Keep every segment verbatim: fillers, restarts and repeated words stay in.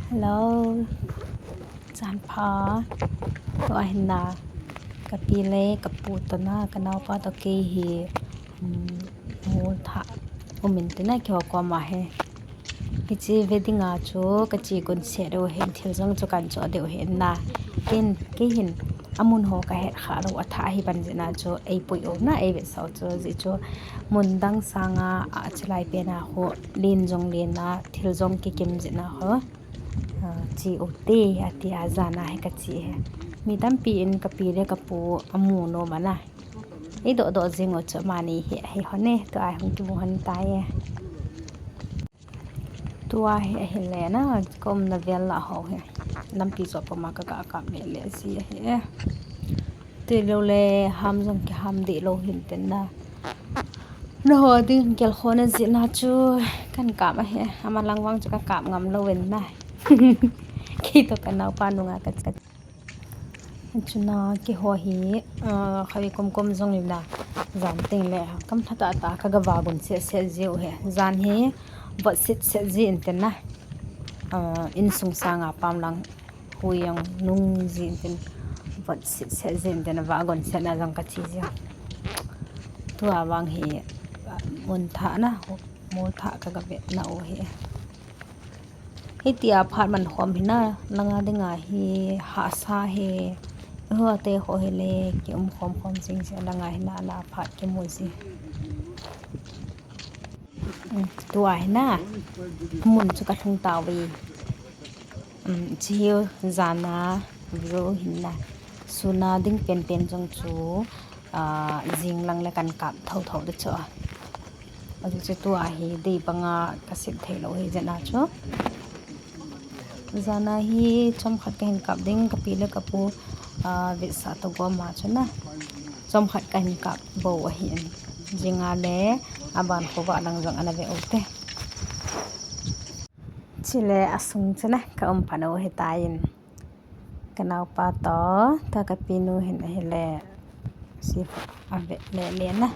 Hello. Janpha. Tua hin na. Ka pi le ka pu toh na, ka naopa toh kei hi, um, mol thah um in tin na keiho koma hi. Hiche ve dinga chu ka che gon set u ahin, thil jong chu kan choh diu ahin na. Ken, kei hin amun ho ka het kha lou, athah ahi ban jeh na chu ei pui u na, ei vetsah u chu, jeh chu mun dang sanga, a, chulai pen a ho len jong len a, thil jong kikim jeh na ho. A, che u te, ati a, jan a hi ka che hi. Mi tampi in ka pi le ka pu amu nom a na. Ei doh doh jing u chu amani hi, hi hon e, tua hung kimu hon tai e. Tua hi ahile na, ka umna vel lah ho hi. Lampi joh puma ka ga kap le le ji ahi e. Tilou le ham jong kiham deh lou hin tin na. Nangho ding gelkhohna jeh na chu kan kap ahi. Ama lang vang chu ka kap ngam lou in na. Kei toh ka naopa nunga ka, ka Chuna keiho hi, ah, khavi komkom jong in na, jan teng le kam tha tah tah ka ga va gon set set ji u hi. Jan hi vot set set ji in tin na, ah, insung sanga pam lang hui jong nung ji in tin, vot set set ji in tin, va gon set na jong ka che ji u. Tua vang hi, ah, mun thah na, mol thah ka ga ve na u hi. Hitia phat man khom hi na, langa dinga hi, hahsa hi, ho te ho hi le, ki um khom khom jing ji, langa hi na, na phat kimu ji. Um, tua hi na, mun chu ka lhung tauve. Um, chi hi jan a, view hi na, sun a ding pen pen jong chu, ah, jing lang le kan kap tho tho ding chu. Ajeh chu tua hi dei banga ka sep thei lou hi jeh na chu. Jan a hi chomkhat ka hin kap ding, ka pi le ka pu, ah, vetsah toh gom a chu na. Chomkhat ka hin kap bou ahi in. Jing a le aban khovah lang jong ana ve u te. Chule asung chu na ka um pan u hi tai in. Ka naopa toh, tua ka pi nu hin ahile, si a ve le le na.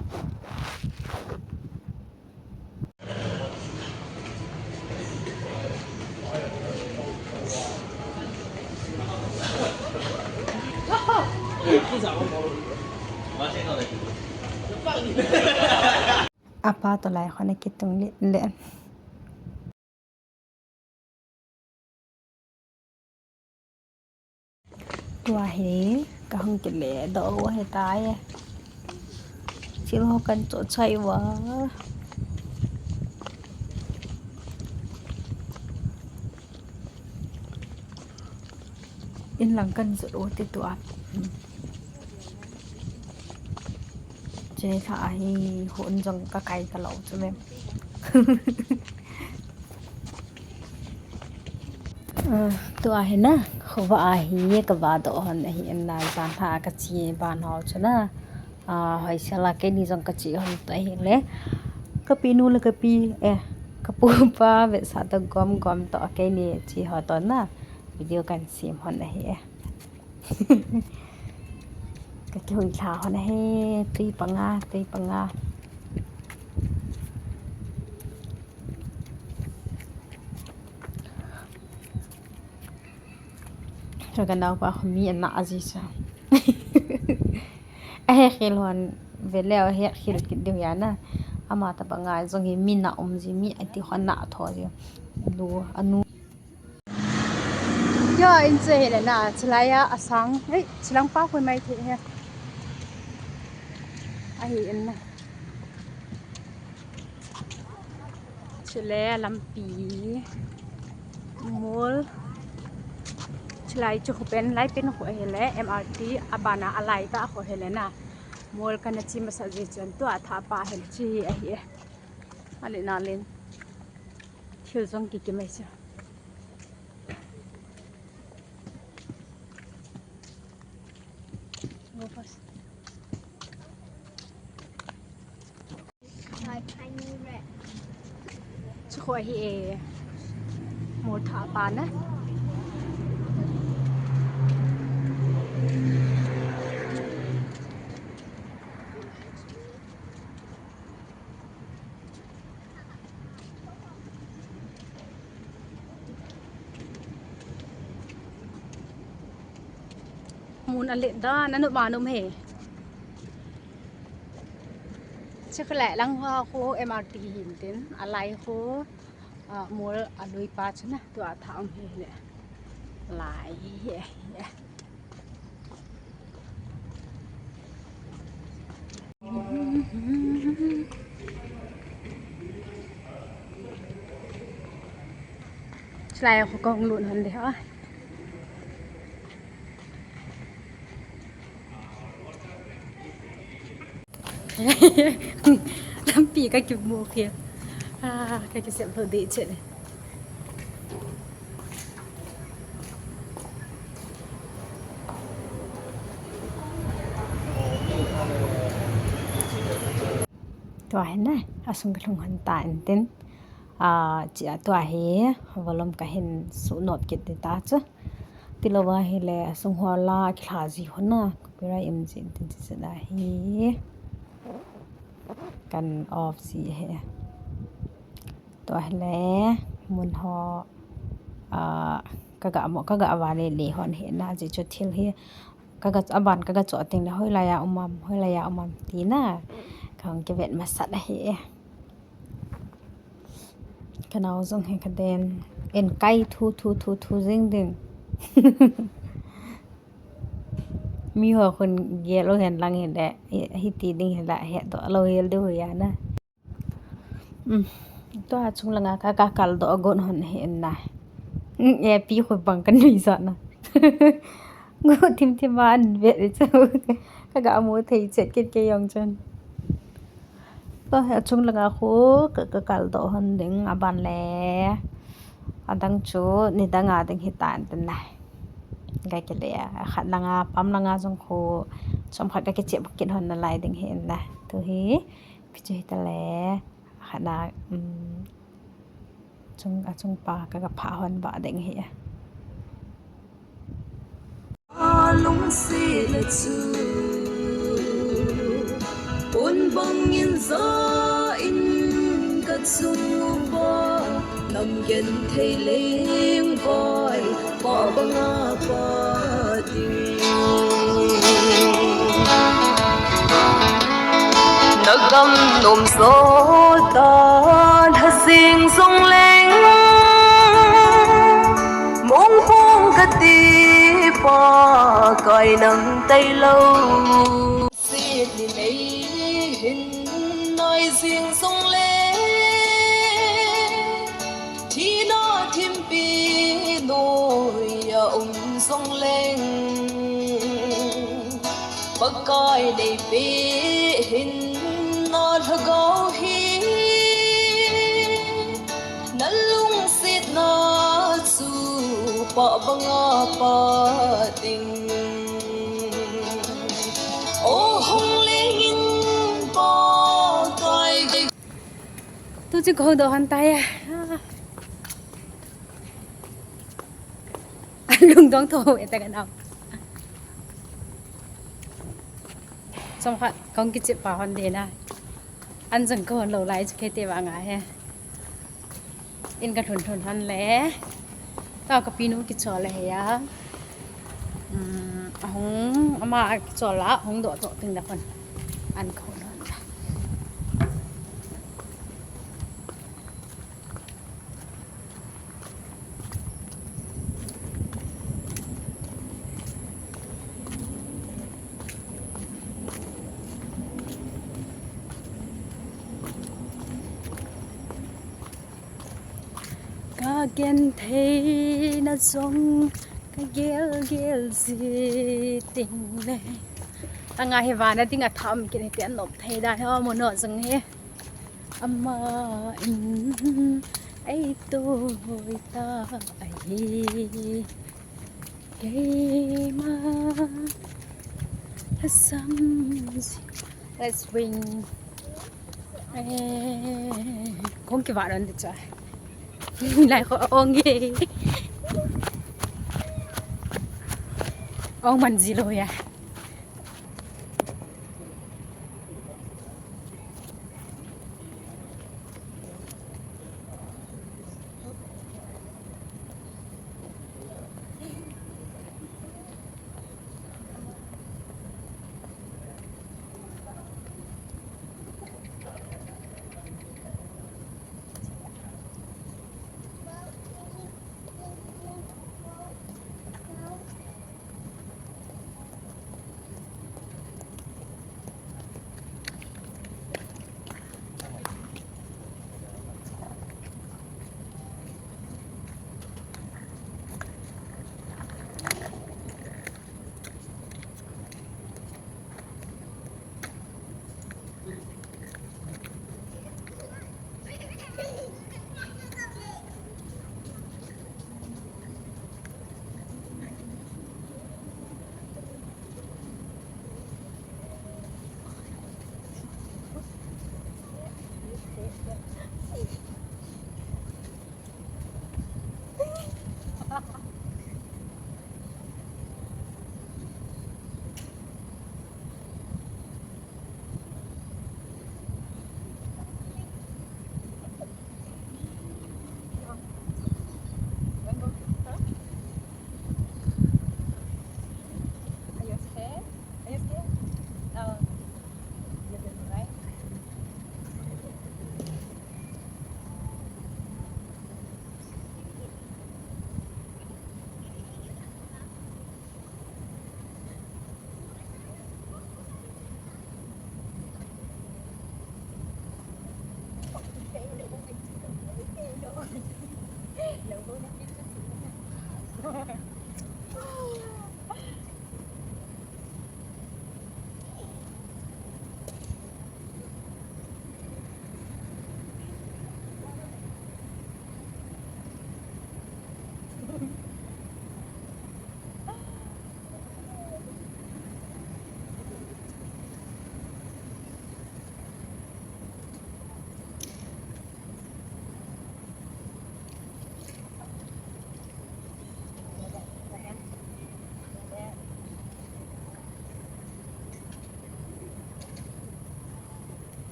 Apa toh lai khon a kitung le le. Tua hi ka hung kile doh u ahi tai. Thil ho kan choh chai uva. In lang kan jot u ti tua. Che tha ahi, hun jong ka kai talou chu mem. Ah, tua hi na, khovah a hi ka va doh hon ahi in na, jan tha ka che ban ho chu na. Ah, hoisel a keini jong ka che hon toh ahile, ka pi nu le ka pi, eh, ka pu pa vetsah toh gom gom toh keini che ho toh na video kan sem hon ahi e. Ka kihui lha hon ahi, tui panga, tui panga. Ka, ka naopa khu mi ana a ji sa. Ahe khel hon ve leu ahe khel kit diu ahi na. Ama tabang a jong hi mi na um ji, mi ati hon na tho ji. Lu anu. Yo, in che hi le na, chulai a asang. Hei, chilang pa khu mai the he. Ahi in na. Chule lampi. Mall. Chulai chu khu pen, lai pen khu ahile, M R T, abana alai ta khu ahile na. Mall kana che masa ji chun tua tha pa ahile che ahi e. Ale na len. Thil jong kikim e chu. Go fast. Chu khu ahi e. Mall tha pa na. Mun alet dan, anop ma nom he. Chekha lai lang hoa khu M R T hin tin, alai khu, ah, mol alui pa chu na, tua tha um hi le. Lai hi, hi, hi. Chulai khu kong lut hon de ha. Lampi ka kimu khe. Ah, ka kisep lou ding chet le. Tua hin na, asung ka lhung hon ta in tin. Ah, chia tua hi, volume ka hin su nop kit ding ta chu. Tilou va hi le, asung ho la, kilha ji hon na, copyright um ji tin chi sa da hi. Kan off ji he. Tua hi le, mun ho, ah, ka ga mo, ka ga va le le hon he na, ji chu thil hi, ka ga, aban ka ga cho ting le, hoilai a um am, hoilai a um am ti na, ka hung kivet masat ahi e. Ka nao jong hi ka den, en kai thu, thu, thu, thu jing ding. Mi ho khun gel u hen lang hi le, hi, hiti ding hi la, he to lo hel ding hu ya na. Um, tua chung langa ka, ka kal doh gon hon hi in na. Um, e pi khu bang ka nui sa na. Gu thim thim a an vet le chu. Ka ga mu thei chet kit kei jong chun. Tua hi achung langa khu ka, ka kal doh hon ding aban le. Adang chu nidang a ding hi tan tin na. Gai ke le, akhat langa, pam langa jong khu, chom khat ka kichep kit hon nalai ding hi in na. Tu hi, pi chu hi ta le, akhat na, um, chung, achung pa ka, ka pha hon ba ding hi. A lungset le chu, un bang in ja in ka chung uva, nam genthei leng vai, pa banga pa ding. Na gam nom jo ta, lha jing jong leng, mong pong ka ti pa, kai nang tai lou. Sit ni nei hin nai jing jong le, thina thimpi noi a um jong leng, Pakai nei pe hin na lhagao hi, na lungsetna chu pa banga pa ding. O hung leng in Pakai. Tu chu ko do han tai a. Lungdong tho e ta ka nao. Chom khat kong kichep pa hon de na. An jang ko hon lou lai chu kei te va nga he. In ka lhun lhun hon le. Ta ka pinu kichol le he ya. Um, ahung ama kichol la, hung do to ting da hon. An ko hon. Ka genthei na jong ka gel gel ji ting le. Anga hi vana ding a tham kin hi ti an nop thei dan ho mo no jong he. Ama in ei toi ta ahi. Keima asam si. Let's swing. Eh, kong kiva don de cha. Lai ko ong e. Ong man ji lo ya.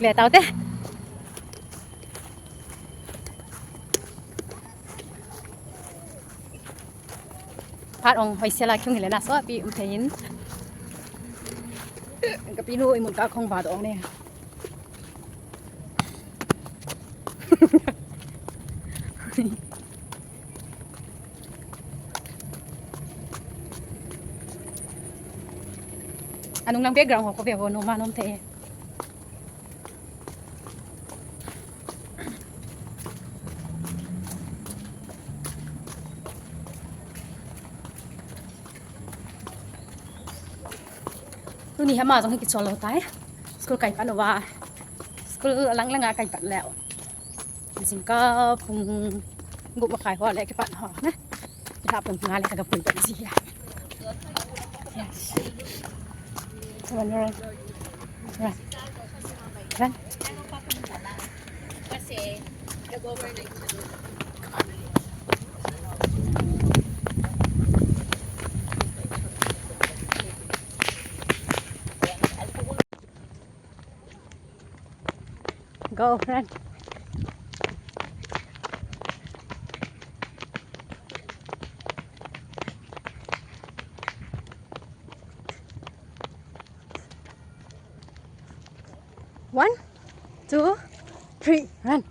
Le tau te. Phat ong hoisel a kiung hile na so pi um thei in. Ka pi nu i mun ka khong va dong ne. Anung lang background ho ko ve ho nu ma nom thei. Tuni hi ama jong hi kichol lou tai. School kai pan uva. School lang lang a kai pan leu. Jingkah pung gup makhai ho le kipan ho na. Kipan pung nga le ka ga pui pan ji ya. Yes. Come on, run. Run. Run. Go, run. One, two, three, run.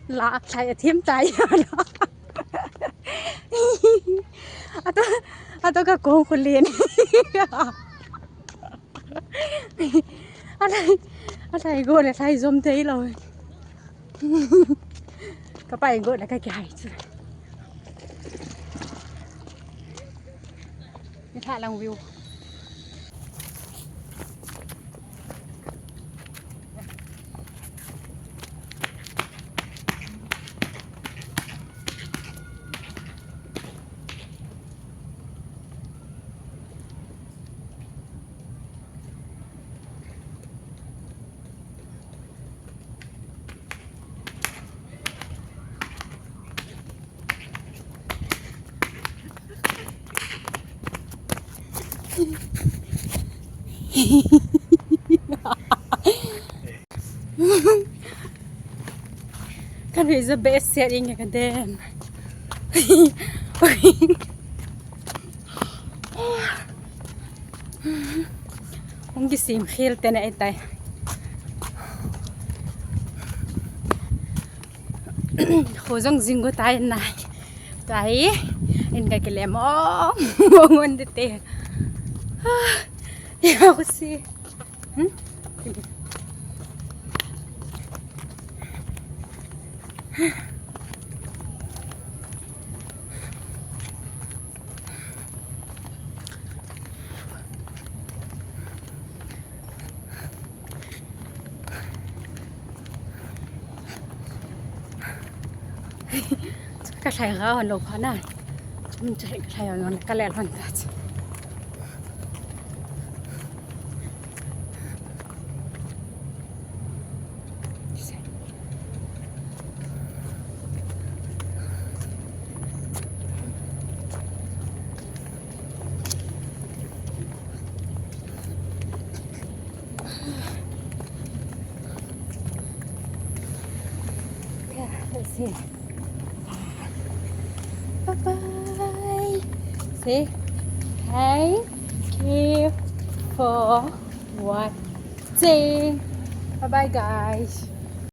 La, athai, athim tai. Ato, ato ka kong ko len. Athai, athai go le thai jom thei lou. Ka pai go le ka kihai chu. Ni tha lang view. Kan hui za best set in ka dem. Hung kisem khel te na e tai. Kho jong jing go tai nai. Tai. In ka kile mo. Mo ngon de te. Ya ko si. Hmm? Ka thlai ga hon lo pha na. Chum chai ka thlai hon ka le hon ta. Say bye bye. Say thank you for watching. Bye bye, guys.